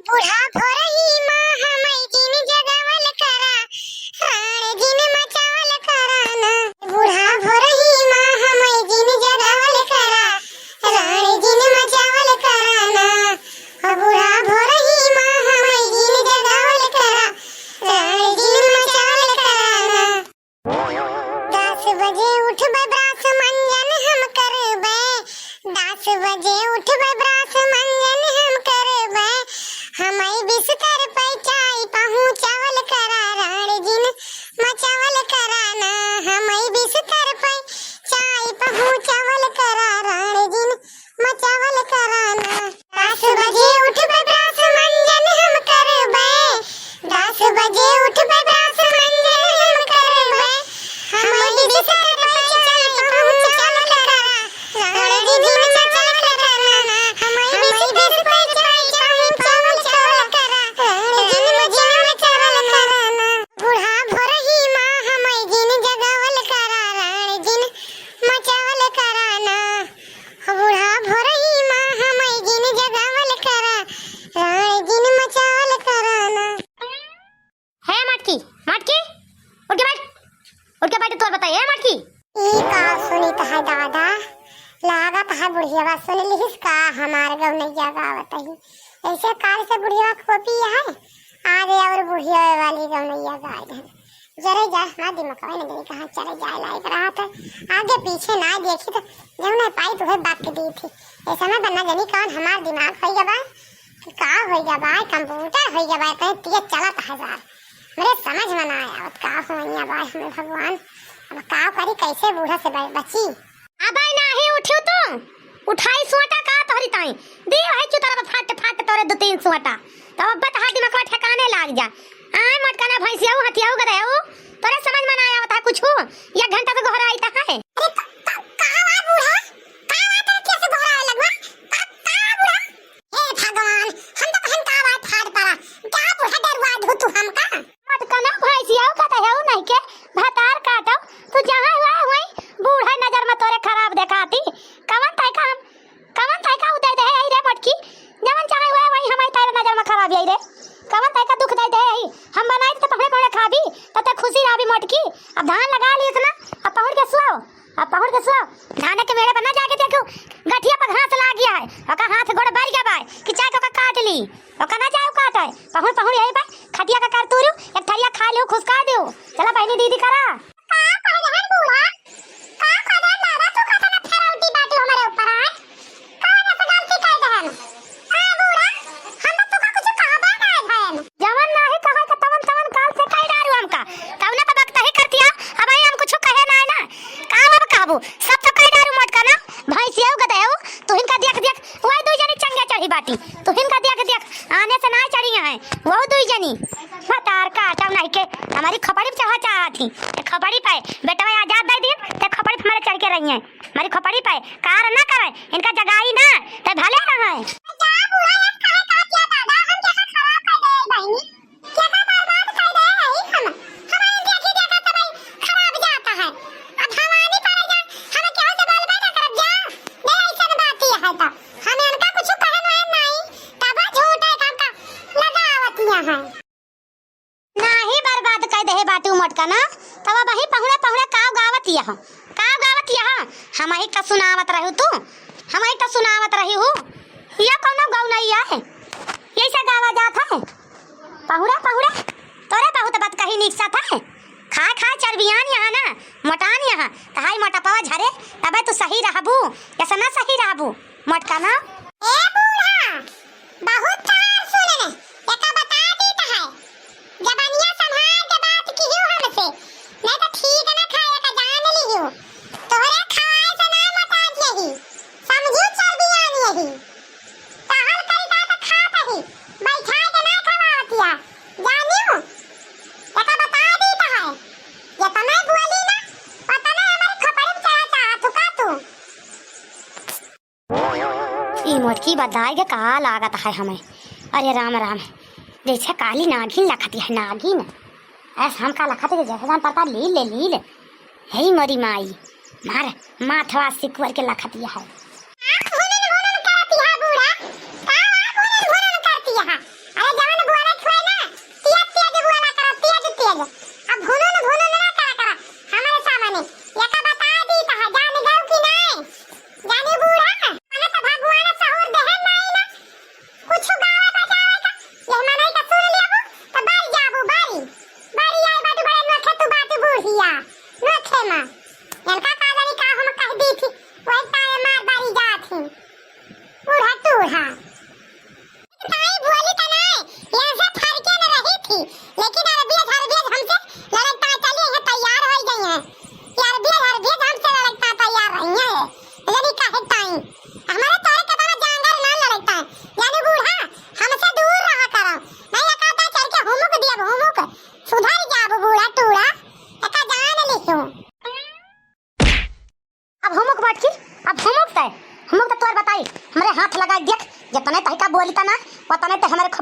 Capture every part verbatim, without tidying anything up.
बूढ़ा भोरही मा हमई जिन जगावल करा, राण जिन मचावल करा ना। बूढ़ा भोरही मा हमई जिन जगावल करा, राण जिन मचावल करा ना। ओ बूढ़ा भोरही मा हमई जिन जगावल करा, राण जिन मचावल करा ना। दस बजे उठबै ब्रश मंजन हम करबै, दस बजे उठबै ब्रश मंजन हम करबै, हमई बिस्तर पे चाय पहुँचावल करा, राण जिन मचावल करा ना, हमई बिस्तर पे चाय पहुँचावल करा, राण जिन मचावल करा ना। दस बजे उठबै ब्रश मंजन हम करबै, दस बजे उठबै ब्रश मंजन हम करबै, हमई बिस्तर पे चाय पहुँचावल करा, राण जिन मचावल करा ना, हमई बिस्तर पे चाय पहुँचावल करा, राण जिन मचावल करा ना। बूढ़ा भोरही मा हमई जिन जगावल करा, राण जिन मचावल करा ना। बूढ़ा भोरही मा हमई जिन जगावल करा, राण जिन मचावल करा ना। हे मटकी, मटकी, उठ के बैठ, उठ के बैठ, तोर बताई, हे मटकी। ई का सुनित है दादा, लागत है बुढ़ियवा सुन लिहिस का हमार गौनैया गावत ही। ऐसे काल से बुढ़ियवा खोपी है, आज और बुढ़िया वाली गौनैया गाय है। जरे जा, हमार दिमाग में नहीं कहाँ चले जाए लायक रहा था। आगे पीछे ना देखी तो जौन पाई तुहे बात दी थी। ऐसा ना बना जनी कौन हमार दिमाग होई गबा कि का होई गबा, कंप्यूटर होई गबा, कहीं तेज चलत है यार। मेरे समझ में ना आवत का होई गबा, हमें भगवान अब का करी, कैसे बूढ़ा से ब-, बची। अबे नाही उठियो तू, उठाई सोटा का तोहरी ताई, दी है चुतरा फाट फाट तोरे दो तीन सोटा, तब अब तहार दिमागवा ठिकाने लाग जा। आय मोटकना भैंसियाऊ हथियाऊ गदयाऊ, तोरे समझ में ना आवत है कुछ, एक घंटा से गोहरा आईता है। अरे का, का, का बात बूढ़ा? का बात है, कैसे गोहरा आए लगवा? का, का बूढ़ा? हे भगवान, हम तो कहन का बात फाड़ पड़ा, का बूढ़ा डरवा दू तू हमका? मोटकना भैंसियाऊ गदयाऊ नहीं के भतार काटो, तू जहाँ हुआ वहीं बूढ़ा नजर में तोरे खराब देखाती। कवन तय का हम कवन तय का उदय दे है रे मोटकी, जवन चाहे हुआ वही हमारी तारे नजर में खराब यही रे। कवन तय का दुख दे दे है, हम बनाई तो पहले पहले खाबी, तब तक खुशी रहबी मोटकी। अब धान लगा ली इतना, अब पहुड़ के सुआओ, अब पहुड़ के सुआओ। धान के मेड़े पर ना जाके देखो, गठिया पर घास लाग गया है, ओका हाथ गोड़ बर गया बाय कि चाहे ओका काट ली, ओका ना जाओ काट है। पहुड़ पहुड़ यही पर खटिया का कर तूरू, एक थरिया खा लियो, खुसका दियो। चला बहनी दीदी करा। का कह देहन बूढ़ा? का कह देहन दादा, तू का तना फेरौटी बाटू हमरे ऊपर, आय? कौन ऐसे गलती कह देहन? हाँ बूढ़ा, हम तो तुका कुछ कहबे नाय भयन। जवन नाही कहे के तवन तवन काल से कह डारू हमका। तवने तो बकतही करती है, अब हम कुछ कहे नाय ना। का अब कहबू? सब तो कह डारू मोटकना, भैंसियाऊ गदयाऊ, तुहिन का देख देख, वही दुई जनी चंगे चढ़ी बाटी। तुहिन का देख देख, आने से ना चढ़ी है, वहू दुई जनी। भतार काटब नहीं के, हमारी खोपड़ी पे चढ़ा चाहत ही। ए खोपड़ी पे, बेटवा आजाद दे दिन, ते खोपड़ी पे हमारे चढ़ के रही हैं। हमारी खोपड़ी पे, कार ना करे, इनका जगाई ना, ते भले रहे। जा बूढ़ा, ये कहे का किया दादा, हम कैसे खराब कर दे बहनी? कैसे बर्बाद कर दे रही हम? हमारे देखी देखा सब खराब जाता है। अब भवानी पड़े जा, हम केहू से बोलबे ना करब जा। ये ऐसन बात ही है तो। हम इनका कुछ कहन वहन नहीं, तब झूठे का, का लगावतिया है। नाही बर्बाद कर देहे बाटी उ मोटकना, तब वही पहुड़े पहुड़े काव गावत यह, काव गावत यह, हमही का सुनावत रहू तू, हमही का सुनावत रही हूँ। यह कौनो गौनैया है, यैसे गावा जात है? पहुड़े पहुड़े तोरे बहुत बात कही नीक साथ है। खाए खाए चरबियान यहाँ ना, मोटान यहाँ, तहाई मोटापवा झरे, तबे तू सही रहबू, ऐसा ना सही रहबू। मोटका ना। ए बूढ़ा, बहुत तार सुनन, एका बता दीत है, जबनिया संभाल के बात किहियो हमसे, नहीं तो ठीक ना खाए का जान लिहियो। तोहरे खवाए से ना मोटात यही, समझू चर्बियान यही। कहल करी का तो खात ही, बैठा के ना खवावतिया, जानियो। एका बता दीत है, ये तने बोली ना, पता नहीं हमारे खपड़ी में चढ़ा चाहत हो का तू। ई मोटकी बदाई के का लागत है हमें। अरे राम राम, जैसे काली नागिन लखती है, नागिन। ऐस हम का लखत है, जैसे जान पड़ता लील ले लील। हे मोरी माई, मार माथवा सिकुअर के लखती है। आप हुनन हुनन करती है बूढ़ा, का आप हुनन हुनन करती है?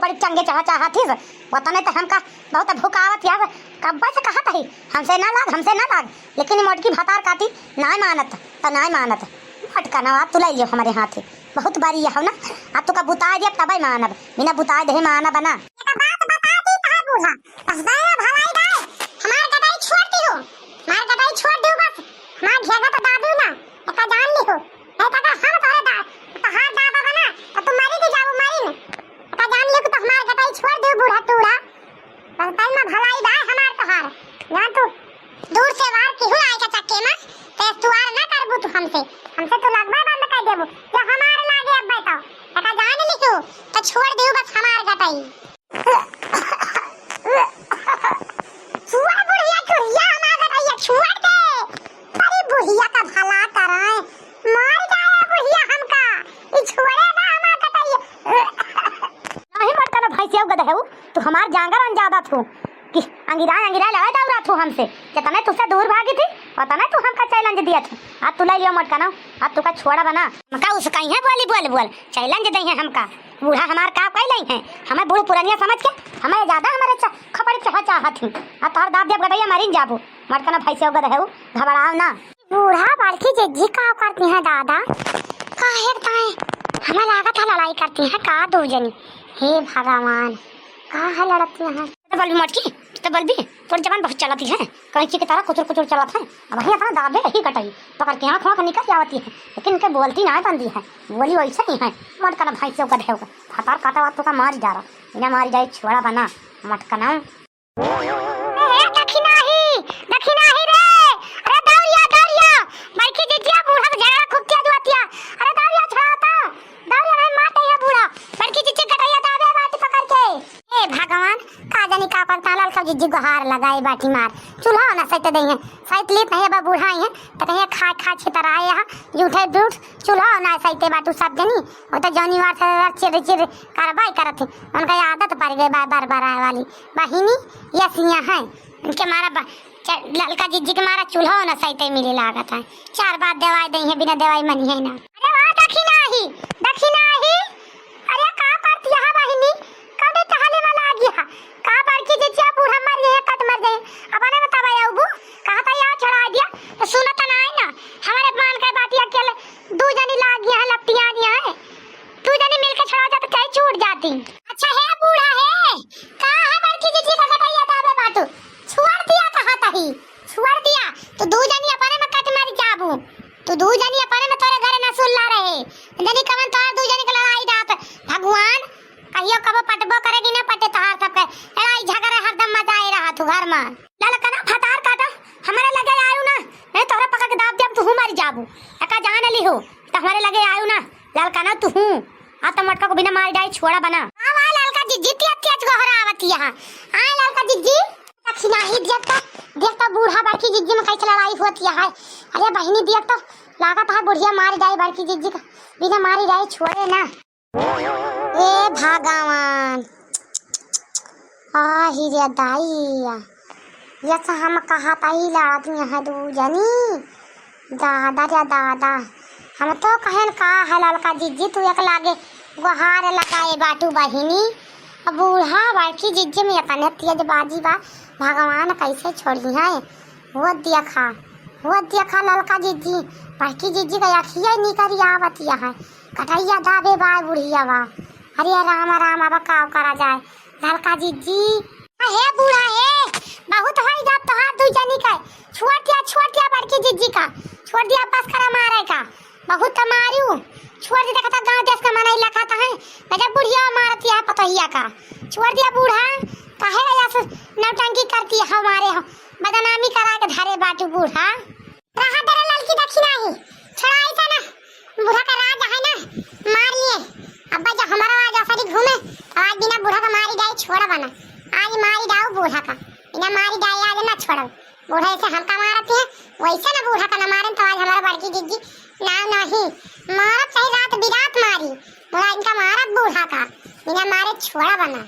बड़ी चंगे चाह चाहत हिस, वतने त हमका बहुत भुकावत हिया, कब्बे से कहत ही, "हमसे ना लाग, हमसे ना लाग," लेकिन मोटकी भतार काटी, "नाय मानत, त नाय मानत, मोटकनवा तुलइ लियो हमरे हाथे, बहुत बरी हो ना, अब तोका बुताइ देब तबे मानब, बिना बुताइ देहे मानब ना।" एक बात बता दी तहार बूढ़ा, बस दाया भलाई दाए, हमार गटई छोड़ दियो, हमार गटई छोड़ दियो बस, हमार घेंगा तो दाबी ना, एका जान लिहो। नहीं तो अगर हम तोरे दा-, तोहार दाबा बना, तो तू मरी के जाबू, मरी न। तो जान ले कि तो हमार गटई छोड़ दे, बूढ़ा टूढ़ा। बस तई में भलाई बा हमार तोहार। ना तू दूर से वार केहू आए के चक्के में, ते तू वार ना करबू तू हमसे। हमसे तू लगबा बंद कर देबू। जो हमार लागे अब बताओ। तो जान ले तू, तो छोड़ दे बस हमार गटई। चुआ बुढ़िया, चुहिया हमार गटइया छोड़ दे। अरे बुढ़िया का भला कराए, मार डाला बुढ़िया हमका, ई छोड़े ना हमार गटइया। नहीं मोटकना भैंसिया गदहेऊ, तू हमार जांगर अंजादा थू कि अंगिराए अंगिराए लड़ाई दौरा थू हमसे, जितने तुझसे दूर भागी थी उतने तू हमका challenge दिया थू। अब तू ले लियो मोटकना, अब तू का छोड़ा बना। हमका उसका ही है बोली बोल बोल, challenge दे है हमका। बूढ़ा हमार का कइ लई हैं? हमें बूढ़ पुरनिया समझ के हमें ज्यादा हमारे च-, खपड़ी चढ़ा चाहत ही। आ तोहर दाब देब गटइया मरिन जाबू। मोटकना भैंसे गदहेऊ, घबराओ ना। बूढ़ा बड़की जिज्जी का करती हैं दादा? काहे ताए हमें लागत है लड़ाई करती हैं का दू जनी? हे भगवान, का है लड़ती हैं? तो बोल भी मोटकी, तो बोल भी, तोर जबान बहुत चलती है, कैंची की तरह कुचुर कुचुर चलत है। अब वहीं अपना दाबे रही गटई, पकड़ के आँख वाँख निकल आवती है, लेकिन इनके बोलती ना बंदी है। बोली वैसे ही है। मोटकना भैंसे गदहेऊ, भतार काटा बात तो का मारी जा रहा, इन्हें मारी जाए छोड़ा बना, मोटकना। ए, दखिनाही, दखिनाही रे, अरे दौड़िया, दौड़िया, बड़की जिज्जिया बूढ़ा के झगड़ा खूब तेज होतिया, अरे दौड़िया छुड़ाता, दौड़िया नहीं मार दे बूढ़ा, बड़की जिज्जी गटइया दाबे बाटी पकड़ के। हे भगवान, का जानी का करता, ललका जिज्जी गोहार लगाए बाटी मार, चूल्हा ना सहित दे हैं, सहित लेत नहीं, अब बूढ़ा आई हैं, तो कहीं खा खा छितराए यहाँ, जूठे बूढ़, चूल्हा ना सहिते बाटू सब जनी, वो तो जौनी वार से चिर चिर करवाई करत है, उनका आदत पड़ गई बा-, बर बराए वाली। बहिनी, ये सिया है, इनके मारा ब-, च-, ललका जिज्जी के मारा चूल्हा ना सहिते मिले लागत है, चार बात देवाई दे हैं, बिना देवाई मनी है ना। अरे वाह, दखिनाही, दखिनाही, अरे का करती है बहिनी? कबे टहले वाला आ गया? का बड़की जिज्जिया बूढ़ा मर गए, कट मर गए। अपने में तब आउबू, कहा था यार चढ़ा दिया, तो सुनत ना है ना। हमारे मान के बाटी अकेले दू जनी लाग गया है, लपटिया दिया है। दू जनी मिलके छुड़ा जाते, चाहे छूट जाती। अच्छा है बूढ़ा है, का है बड़की जिज्जी का गटइया दाबे बाटू? छोड़ दिया कहा तही, छोड़ दिया। तो दू जनी अपने में कट मर जाबू। तू दू जनी अपने में तोरे घरे ना सुन ला रहे। जनी कवन तोहर दू जनी के लड़ाई डात। भगवान, कहियो कबो पटबो करे कि ना पटे तोहार सबके। लड़ाई झगड़ा हरदम मचाए रहा तू घर में। ललकना भतार काटा, हमारे लगे आयु ना, नहीं तोहरे पकड़ के दाब देब, तू मर जाबू। एका जान लिहो, तो हमारे लगे आयु ना, ललकना तू। आ तो मोटका को बिना मार डाई छोड़ा बना। हाँ, वाह, ललका जिज्जी, तेज तेज गोहरावत यहाँ। हाँ, ललका जिज्जी। दखिनाही, देख तो, देख तो बूढ़ा बड़की जिज्जी में कैसे लड़ाई होती है। अरे बहिनी, देख तो, लागत है बुढ़िया मारी जाए बड़की जिज्जी का, बिना मारी जाए छोड़े ना। ए भगवान, आ ही रे दाई, ये तो हम कहा ताई लड़त में है दू जनी। दादा रे दादा, हम तो कहन का है ललका जिज्जी, तू एक लागे गोहार लगाए बाटू बहिनी। अब बूढ़ा बड़की जिज्जी में इतने तेज बाजी बा, भगवान कैसे छोड़ी है। वो देखा, वो देखा ललका जिज्जी, बड़की जिज्जी का अखिया निकरी आवत है, कटैया दाबे बा बुढ़िया बा। अरे राम राम, अब का करा जाए। ललका जिज्जी। आ, हे बूढ़ा, हे, बहुत होई जात तोहार दुई जनी के। छोड़ दिया, छोड़ दिया बड़की जिज्जी का। छोड़ दिया, बस करा मारे का। बहुत तो मारू। छोड़ दे, देखता गाँव देश का मनई लखात है। गजब बुढ़िया मारती है पतोहिया का। छोड़ दिया बूढ़ा, काहे रे ऐसे नौटंकी करती है हमारे, हम बदनामी करा के धरे बाटू बूढ़ा। रहा दे रे ललकी दखिनाही, छोड़ा ऐसा ना, बूढ़ा का राज है ना, मार लिए। अब्बा जब हमारा राज असरी घूमे, तो आज बिना बूढ़ा का मारी जाए छोड़ा बना। आज मारी जाओ बूढ़ा का, बिना मारी जाए आज ना छोड़ो। बूढ़ा ऐसे हमका मारत है, वैसे ना बूढ़ा का ना मारे, तो आज हमारा बड़की जिज्जी नाव नहीं, मारत चाहे रात बिरात मारी, बूढ़ा इनका मारत बूढ़ा का, बिना मारे छोड़ा बना।